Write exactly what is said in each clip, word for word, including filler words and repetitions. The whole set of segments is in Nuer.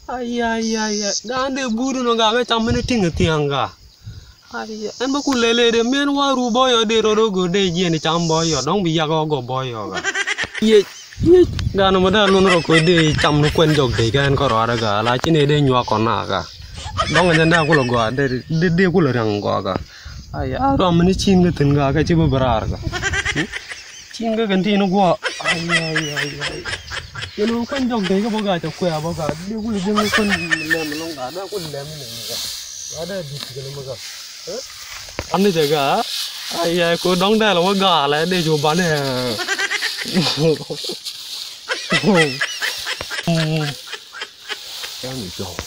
Ay, ay, ay, ay. Gaan dee buut inɔ gaa kɛ cam mini tiŋ thiaŋ gaa. Ay, ɛn bä ku lɛl ëë dee miɛn wa̱a̱ ru bɔyɔ dee rɔt ɔ go̱r dee jiɛn cam bɔyɔ dɔ̱ŋ bi yak ɔ gɔ bɔyɔ gaa. Yiec, yiec. Gaan mɔ dee lun rɔ koc dee cam ni kuɛn jɔk dee kɛn kɔ rɔadɛ gaa la ci nee dee nyuak kɔ na gaa. Dɔ̱ŋ jɛn dee kulɛ gɔaa dee, dee, dee kulɛ riaŋ gɔaa gaa. Ay, a rɔm mini cin kɛ thi̱n gaa kɛ ci bä bɛ raar gaa. Hmm? Cin kä kɛn tin guɔ. Ay, ay, ay, ay. Yɛn wä kuany jɔk dee kä bä gaa cɛ kuɛ bä gaa. Dee kul dee wä kuany lɛm lɔŋ gaa. Dee kul lɛm lɛm gaa. Gaa dee dit kɛn mɛ gaa. Ani cɛ gaa. Ay, ay, ko dɔŋ dee lɛ wä gaa lɛ dee cu banɛ. Yan jɔk.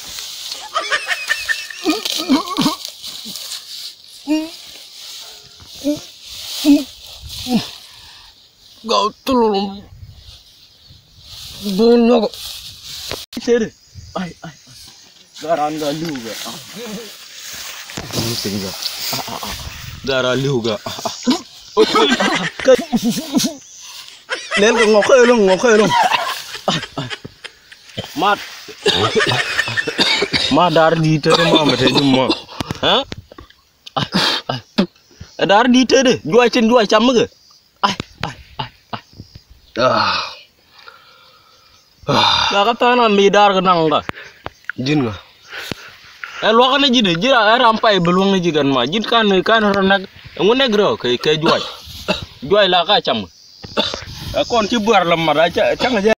Gaa tulum. Bun nyɔk. Teri. Ay, ay, ay. Garan ga liu ga. Bun pin ga. Ah, ah, ah. Gara liu ga. Ah, ah. Lel ga ngɔk kɛ lom, ngɔk kɛ lom. Mat. Ma dar di te ma ma te jum ma. Ha? Ɛ da̱r di̱t tetdä juac tin juac cam mikɛ. Ai, ai, ai, ai. Ah. Ah. Kä kä tha̱a̱ŋ mi da̱r kɛ naŋ kä. Ji̱n ŋa. Ɛ luakä ni ji̱n ji̱ ra ɛ ram pay bi luäŋ ni ji̱ kɛn ma ji̱n kan kan rɔ nɛk. Ɛŋu nɛk rɔ kɛ kɛ juac. Juac la ka cam. Ɛ kɔn ci buar lɛ mat a cä cä ŋa jɛ.